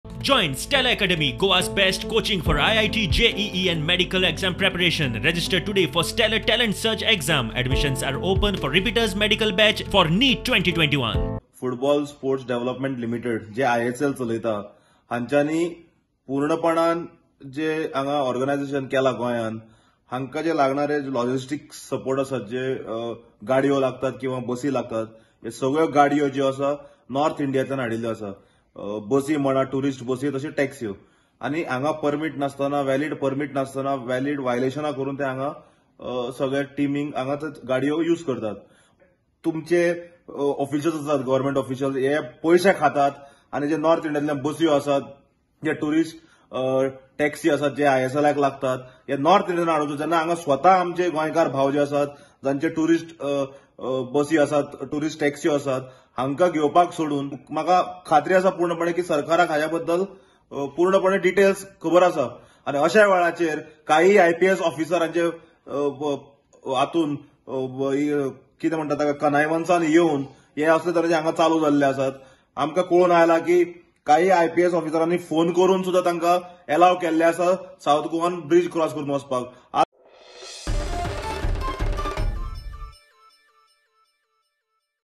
Join Stella Academy, Goa's best coaching for IIT, JEE and medical exam preparation. Register today for Stellar Talent Search exam. Admissions are open for repeaters medical batch for NEET 2021. Football sports development limited J ISL चलयता हांच्यांनी पूर्णपणान जे हांगा organisation केला गोंयान, हांकां जे लागणारे logistic support आसात, जे गाडयो लागतात किंवा बसी लागतात, हे सगळ्यो गाडयो ज्यो आसा नॉर्थ इंडियांतल्यान हाडिल्ल्यो आसा. बसी म्हणा, टुरिस्ट बसी, तश्यो टॅक्स्यो. आनी हांगा परमीट नासतना, व्हॅलीड परमीट नासतना, व्हॅलीड व्हायलेशनां करून ते हांगा सगळ्या टिमींक हांगा गाडयो यूज करतात. तुमचे ऑफिशियल्स आसात, गव्हर्मेंट ऑफिशियल्स, हे पयशे खातात आनी जे नॉर्थ इंडियांतल्यान बसयो आसात, जे टुरिस्ट टॅक्सी आसात, जे ISLाक लागतात, हे नॉर्थ इंडियन हाडून जेन्ना हांगा स्वता आमचे गोंयकार भाव जे आसात, जांचे टुरिस्ट बसी आसात, टुरिस्ट टॅक्सी आसात, हांकां घेवपाक सोडून म्हाका खात्री आसा पूर्णपणे की सरकाराक हाज्या बद्दल पूर्णपणे डिटेल्स खबर आसा. आनी अशा वेळाचेर काही IPS ऑफिसरांचे हातून कितें म्हणटा ताका कनायवन्सान येवन हे असले तरेचे हांगा चालू जाल्ले आसात. आमकां कळून आयला की काही IPS ऑफिसरांनी फोन करून सुद्दां तांकां एलाव केल्ले आसा सावथ गोवान ब्रीज क्रॉस करून वचपाक.